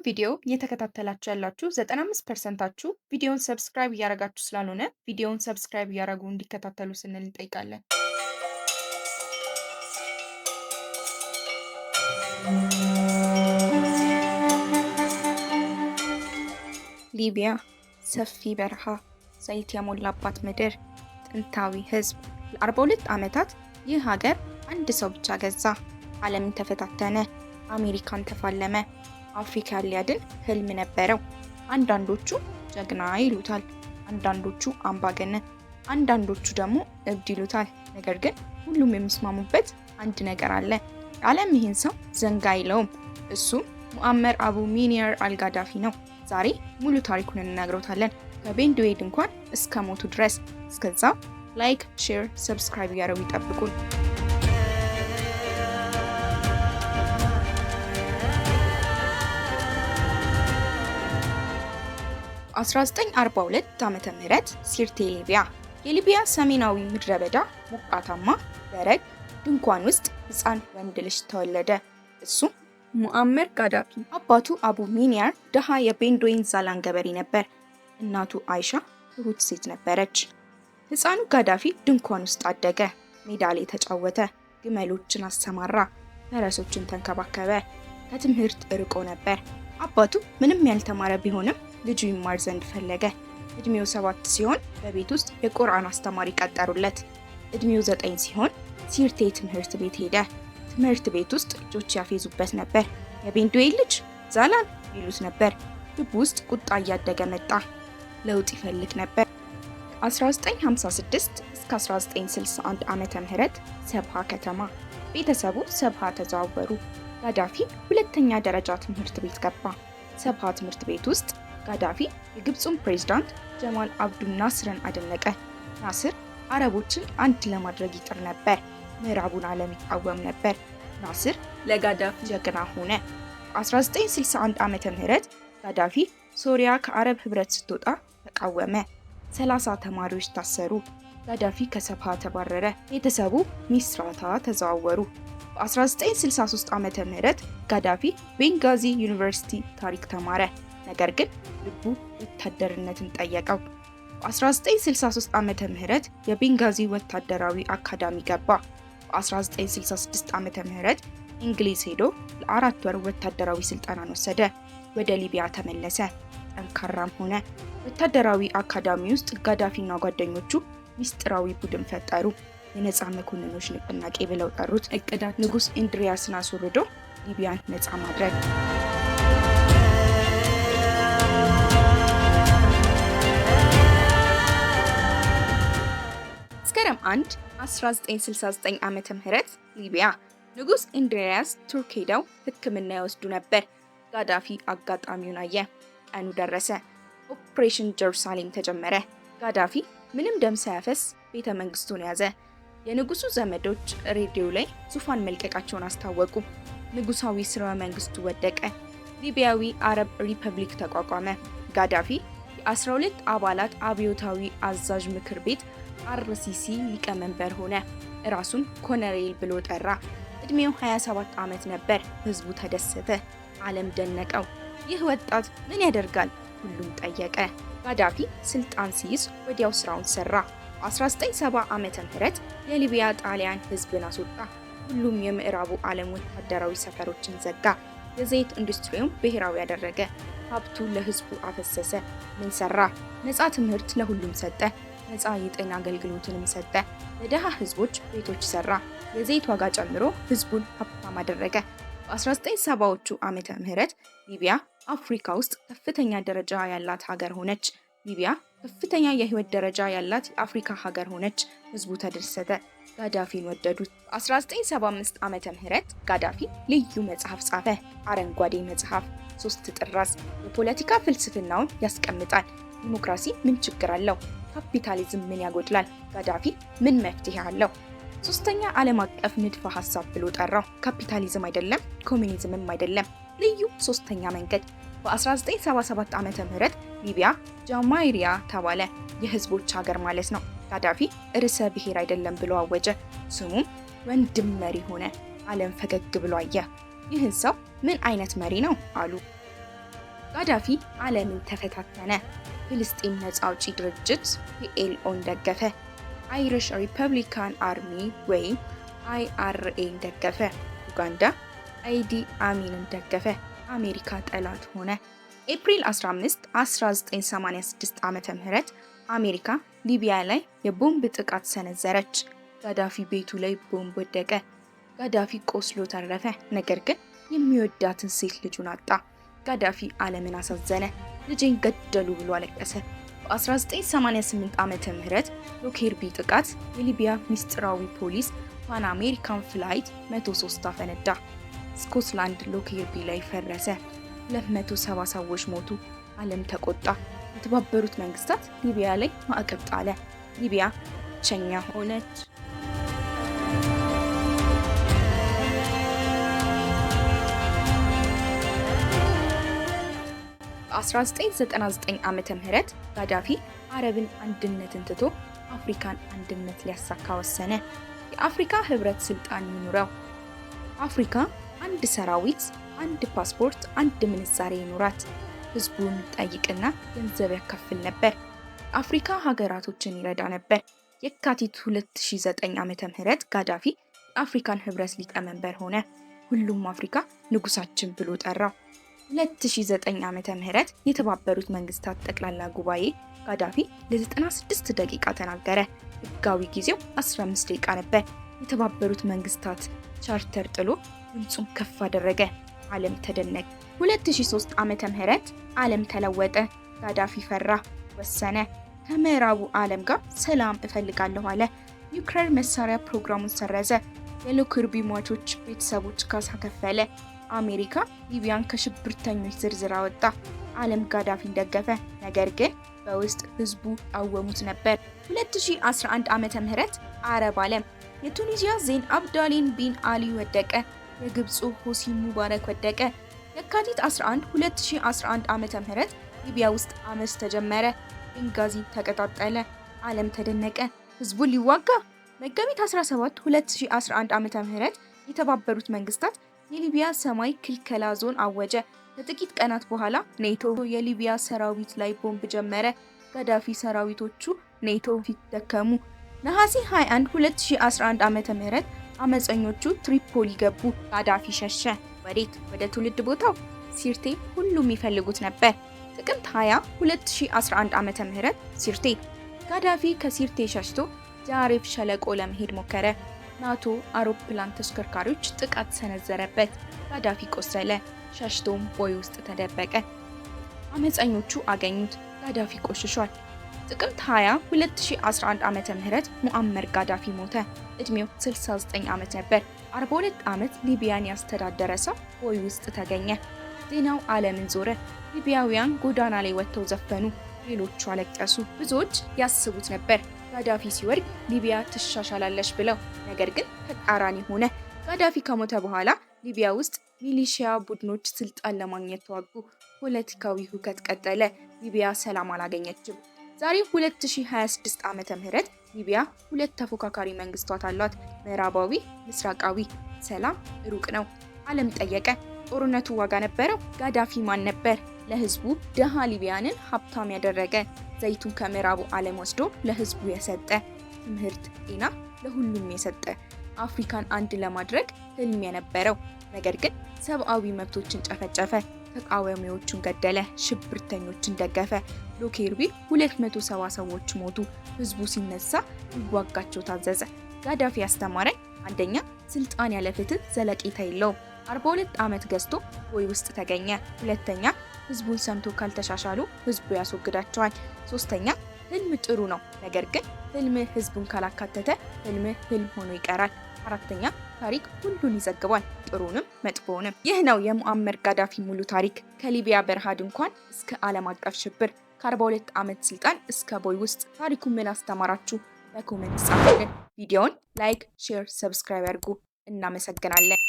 ቪዲዮ እየተከታተላችሁ ያላችሁ 95%ኣችሁ ቪዲዮውን subscribe እያደረጋችሁ ስላልሆነ ቪዲዮውን subscribe እያደረጉ እንዲከታተሉ ስንል እንጠይቃለን። ሊቢያ ሰፊ በረሃ፣ ዘይት የሞላባት ምድር፣ ጥንታዊ ህዝብ። ለ42 ዓመታት ይህ ሀገር አንድ ሰው ብቻ ገዛ። ዓለምን ተፈታተነ፣ አሜሪካን ተፋለመ፣ አፍሪካን ሊያድን ህልም ነበረው። አንዳንዶቹ ጀግና ይሉታል፣ አንዳንዶቹ አምባገነን፣ አንዳንዶቹ ደግሞ እብድ ይሉታል። ነገር ግን ሁሉም የሚስማሙበት አንድ ነገር አለ። ዓለም ይህን ሰው ዘንጋ አይለውም። እሱም ሙአመር አቡ ሚኒየር አልጋዳፊ ነው። ዛሬ ሙሉ ታሪኩን እንነግሮታለን፣ ከቤንድዌ ድንኳን እስከ ሞቱ ድረስ። እስከዛ like፣ share፣ subscribe እያደረጉ ይጠብቁን። በ1942 ዓመተ ምህረት ሲርቴ ሊቢያ። የሊቢያ ሰሜናዊ ምድረ በዳ ሞቃታማ ደረቅ ድንኳን ውስጥ ህፃን ወንድ ልጅ ተወለደ። እሱም ሙአመር ጋዳፊ። አባቱ አቡ ሚኒያር ድሃ የቤንዶይን ዛላን ገበሬ ነበር። እናቱ አይሻ ትሁት ሴት ነበረች። ህፃኑ ጋዳፊ ድንኳን ውስጥ አደገ። ሜዳ ላይ ተጫወተ፣ ግመሎችን አሰማራ፣ ፈረሶችን ተንከባከበ። ከትምህርት ርቆ ነበር። አባቱ ምንም ያልተማረ ቢሆንም ልጁ ይማር ዘንድ ፈለገ። እድሜው 7 ሲሆን በቤት ውስጥ የቁርአን አስተማሪ ቀጠሩለት። እድሜው 9 ሲሆን ሲርቴ ትምህርት ቤት ሄደ። ትምህርት ቤት ውስጥ ልጆች ያፌዙበት ነበር። የቤንዱዌ ልጅ ዛላን ይሉት ነበር። ልቡ ውስጥ ቁጣ እያደገ መጣ። ለውጥ ይፈልግ ነበር። 1956 እስከ 1961 ዓመተ ምህረት ሰብሃ ከተማ። ቤተሰቡ ሰብሃ ተዘዋወሩ። ጋዳፊ ሁለተኛ ደረጃ ትምህርት ቤት ገባ። ሰብሃ ትምህርት ቤት ውስጥ ጋዳፊ የግብፁን ፕሬዝዳንት ጀማል አብዱ ናስርን አደነቀ። ናስር አረቦችን አንድ ለማድረግ ይጥር ነበር። ምዕራቡን ዓለም ይቃወም ነበር። ናስር ለጋዳፊ ጀግና ሆነ። በ1961 ዓመተ ምህረት ጋዳፊ ሶሪያ ከአረብ ህብረት ስትወጣ ተቃወመ። 30 ተማሪዎች ታሰሩ። ጋዳፊ ከሰብሃ ተባረረ። ቤተሰቡ ሚስራታ ተዘዋወሩ። በ1963 ዓመተ ምህረት ጋዳፊ ቤንጋዚ ዩኒቨርሲቲ ታሪክ ተማረ። ነገር ግን ልቡ ወታደርነትን ጠየቀው። በ1963 ዓመተ ምህረት የቤንጋዚ ወታደራዊ አካዳሚ ገባ። በ1966 ዓመተ ምህረት እንግሊዝ ሄዶ ለ4 ወር ወታደራዊ ስልጠናን ወሰደ። ወደ ሊቢያ ተመለሰ። ጠንካራም ሆነ። ወታደራዊ አካዳሚ ውስጥ ጋዳፊና ጓደኞቹ ሚስጥራዊ ቡድን ፈጠሩ። የነፃ መኮንኖች ንቅናቄ ብለው ጠሩት። እቅዳቸው ንጉስ ኢንድሪያስን አስወርዶ ሊቢያን ነፃ ማድረግ። መስከረም 1 1969 ዓመተ ምህረት ሊቢያ። ንጉስ ኢንድሪያስ ቱርክ ሄደው ሕክምና ይወስዱ ነበር። ጋዳፊ አጋጣሚውን አየ። ቀኑ ደረሰ። ኦፕሬሽን ጀሩሳሌም ተጀመረ። ጋዳፊ ምንም ደም ሳያፈስ ቤተ መንግስቱን ያዘ። የንጉሱ ዘመዶች ሬዲዮ ላይ ዙፋን መልቀቃቸውን አስታወቁ። ንጉሳዊ ስርወ መንግስቱ ወደቀ። ሊቢያዊ አረብ ሪፐብሊክ ተቋቋመ። ጋዳፊ የ12 አባላት አብዮታዊ አዛዥ ምክር ቤት RCC ሊቀመንበር ሆነ። ራሱን ኮሎኔል ብሎ ጠራ። እድሜው 27 ዓመት ነበር። ህዝቡ ተደሰተ። ዓለም ደነቀው። ይህ ወጣት ምን ያደርጋል? ሁሉም ጠየቀ። ጋዳፊ ስልጣን ሲይዝ ወዲያው ስራውን ሰራ። በ1970 ዓመተ ምህረት የሊቢያ ጣሊያን ህዝብን አስወጣ። ሁሉም የምዕራቡ ዓለም ወታደራዊ ሰፈሮችን ዘጋ። የዘይት ኢንዱስትሪውን ብሔራዊ ያደረገ። ሀብቱ ለህዝቡ አፈሰሰ። ምን ሰራ? ነፃ ትምህርት ለሁሉም ሰጠ። ነፃ የጤና አገልግሎትንም ሰጠ። ለደሃ ህዝቦች ቤቶች ሰራ። የዘይት ዋጋ ጨምሮ ህዝቡን ሀብታም አደረገ። በ1970ዎቹ ዓመተ ምህረት ሊቢያ አፍሪካ ውስጥ ከፍተኛ ደረጃ ያላት ሀገር ሆነች። ሊቢያ ከፍተኛ የህይወት ደረጃ ያላት የአፍሪካ ሀገር ሆነች። ህዝቡ ተደሰተ። ጋዳፊን ወደዱት። በ1975 ዓመተ ምህረት ጋዳፊ ልዩ መጽሐፍ ጻፈ። አረንጓዴ መጽሐፍ፣ 3 ጥራዝ። የፖለቲካ ፍልስፍናውን ያስቀምጣል። ዲሞክራሲ ምን ችግር አለው? ካፒታሊዝም ምን ያጎድላል? ጋዳፊ ምን መፍትሄ አለው? ሶስተኛ ዓለም አቀፍ ንድፈ ሐሳብ ብሎ ጠራው። ካፒታሊዝም አይደለም፣ ኮሚኒዝምም አይደለም፣ ልዩ ሶስተኛ መንገድ። በ1977 ዓመተ ምህረት ሊቢያ ጃማይሪያ ተባለ። የህዝቦች ሀገር ማለት ነው። ጋዳፊ ርዕሰ ብሔር አይደለም ብሎ አወጀ። ስሙም ወንድም መሪ ሆነ። ዓለም ፈገግ ብሎ አየ። ይህን ሰው ምን አይነት መሪ ነው አሉ። ጋዳፊ ዓለምን ተፈታተነ። ፍልስጤም ነፃ አውጪ ድርጅት PLO ን ደገፈ። Irish Republican Army ወይም IRA ን ደገፈ። ኡጋንዳ አይዲ አሚንን ደገፈ። አሜሪካ ጠላት ሆነ። ኤፕሪል 15 1986 ዓ.ም አሜሪካ ሊቢያ ላይ የቦምብ ጥቃት ሰነዘረች። ጋዳፊ ቤቱ ላይ ቦምብ ወደቀ። ጋዳፊ ቆስሎ ተረፈ። ነገር ግን የሚወዳትን ሴት ልጁን አጣ። ጋዳፊ ዓለምን አሳዘነ። ልጄን ገደሉ ብሎ አለቀሰ። በ1988 ዓመተ ምህረት ሎኬርቢ ጥቃት የሊቢያ ሚስጥራዊ ፖሊስ Pan American Flight 103 አፈነዳ። ስኮትላንድ ሎኬርቢ ላይ ፈረሰ። 270 ሰዎች ሞቱ። ዓለም ተቆጣ። የተባበሩት መንግስታት ሊቢያ ላይ ማዕቀብ ጣለ። ሊቢያ ብቸኛ ሆነች። በ1999 ዓመተ ምህረት ጋዳፊ አረብን አንድነትን ትቶ አፍሪካን አንድነት ሊያሳካ ወሰነ። የአፍሪካ ህብረት ስልጣን ይኑረው። አፍሪካ አንድ ሰራዊት፣ አንድ ፓስፖርት፣ አንድ ምንዛሬ ይኑራት። ህዝቡን ጠይቅና ገንዘብ ያካፍል ነበር። አፍሪካ ሀገራቶችን ይረዳ ነበር። የካቲት 2009 ዓመተ ምህረት ጋዳፊ የአፍሪካን ህብረት ሊቀመንበር ሆነ። ሁሉም አፍሪካ ንጉሳችን ብሎ ጠራው። 2009 ዓመተ ምህረት የተባበሩት መንግስታት ጠቅላላ ጉባኤ ጋዳፊ ለ96 ደቂቃ ተናገረ። ህጋዊ ጊዜው 15 ደቂቃ ነበር። የተባበሩት መንግስታት ቻርተር ጥሎ ድምፁን ከፍ አደረገ። ዓለም ተደነቀ። 2003 ዓመተ ምህረት ዓለም ተለወጠ። ጋዳፊ ፈራ፣ ወሰነ። ከምዕራቡ ዓለም ጋር ሰላም እፈልጋለሁ አለ። ኒውክሌር መሳሪያ ፕሮግራሙን ሰረዘ። የሎከርቢ ሟቾች ቤተሰቦች ካሳ ከፈለ። አሜሪካ ሊቢያን ከሽብርተኞች ዝርዝር አወጣ። ዓለም ጋዳፊን ደገፈ። ነገር ግን በውስጥ ህዝቡ አወሙት ነበር። 2011 ዓመተ ምህረት አረብ ዓለም የቱኒዚያ ዜን አብዳሊን ቢን አሊ ወደቀ። የግብፁ ሆስኒ ሙባረክ ወደቀ። የካቲት 11 2011 ዓመተ ምህረት ሊቢያ ውስጥ አመፅ ተጀመረ። ቤንጋዚ ተቀጣጠለ። ዓለም ተደነቀ። ህዝቡን ሊዋጋ መጋቢት 17 2011 ዓመተ ምህረት የተባበሩት መንግስታት የሊቢያ ሰማይ ክልከላ ዞን አወጀ። ከጥቂት ቀናት በኋላ ኔቶ የሊቢያ ሰራዊት ላይ ቦምብ ጀመረ። ጋዳፊ ሰራዊቶቹ ኔቶ ፊት ደከሙ። ነሐሴ 21 2011 ዓመተ ምህረት አመፀኞቹ ትሪፖሊ ገቡ። ጋዳፊ ሸሸ። ወዴት? ወደ ትውልድ ቦታው ሲርቴ። ሁሉም ይፈልጉት ነበር። ጥቅምት 20 2011 ዓመተ ምህረት ሲርቴ። ጋዳፊ ከሲርቴ ሸሽቶ ጃሬፍ ሸለቆ ለመሄድ ሞከረ። ናቶ አውሮፕላን ተሽከርካሪዎች ጥቃት ሰነዘረበት። ጋዳፊ ቆሰለ። ሸሽቶም ቦይ ውስጥ ተደበቀ። አመፀኞቹ አገኙት። ጋዳፊ ቆሽሿል። ጥቅምት 20 2011 ዓመተ ምህረት ሙአመር ጋዳፊ ሞተ። እድሜው 69 ዓመት ነበር። 42 ዓመት ሊቢያን ያስተዳደረ ሰው ቦይ ውስጥ ተገኘ። ዜናው ዓለምን ዞረ። ሊቢያውያን ጎዳና ላይ ወጥተው ዘፈኑ፣ ሌሎቹ አለቀሱ። ብዙዎች ያስቡት ነበር ጋዳፊ ሲወድቅ ሊቢያ ትሻሻላለች ብለው። ነገር ግን ተቃራኒ ሆነ። ጋዳፊ ከሞተ በኋላ ሊቢያ ውስጥ ሚሊሺያ ቡድኖች ስልጣን ለማግኘት ተዋጉ። ፖለቲካዊ ሁከት ቀጠለ። ሊቢያ ሰላም አላገኘችም። ዛሬ 2026 ዓመተ ምህረት ሊቢያ ሁለት ተፎካካሪ መንግስታት አሏት፣ ምዕራባዊ፣ ምስራቃዊ። ሰላም ሩቅ ነው። ዓለም ጠየቀ፣ ጦርነቱ ዋጋ ነበረው? ጋዳፊ ማን ነበር? ለህዝቡ ደሃ ሊቢያንን ሀብታም ያደረገ፣ ዘይቱን ከምዕራቡ ዓለም ወስዶ ለህዝቡ የሰጠ፣ ትምህርት፣ ጤና ለሁሉም የሰጠ፣ አፍሪካን አንድ ለማድረግ ህልም የነበረው፣ ነገር ግን ሰብአዊ መብቶችን ጨፈጨፈ፣ ተቃዋሚዎቹን ገደለ፣ ሽብርተኞችን ደገፈ። ሎኬርቢ 270 ሰዎች ሞቱ። ህዝቡ ሲነሳ ሊዋጋቸው ታዘዘ። ጋዳፊ ያስተማረን፣ አንደኛ፣ ስልጣን ያለ ፍትህ ዘለቄታ የለውም። 42 ዓመት ገዝቶ ቦይ ውስጥ ተገኘ። ሁለተኛ፣ ህዝቡን ሰምቶ ካልተሻሻሉ ህዝቡ ያስወግዳቸዋል። ሶስተኛ፣ ህልም ጥሩ ነው፣ ነገር ግን ህልም ህዝቡን ካላካተተ ህልም ህልም ሆኖ ይቀራል። አራተኛ፣ ታሪክ ሁሉን ይዘግባል፣ ጥሩንም መጥፎውንም። ይህ ነው የሙአመር ጋዳፊ ሙሉ ታሪክ። ከሊቢያ በረሃ ድንኳን እስከ ዓለም አቀፍ ሽብር፣ ከ42 ዓመት ስልጣን እስከ ቦይ ውስጥ። ታሪኩ ምን አስተማራችሁ? በ comment ጻፉልን። ቪዲዮውን like፣ share፣ subscribe ያድርጉ። እናመሰግናለን።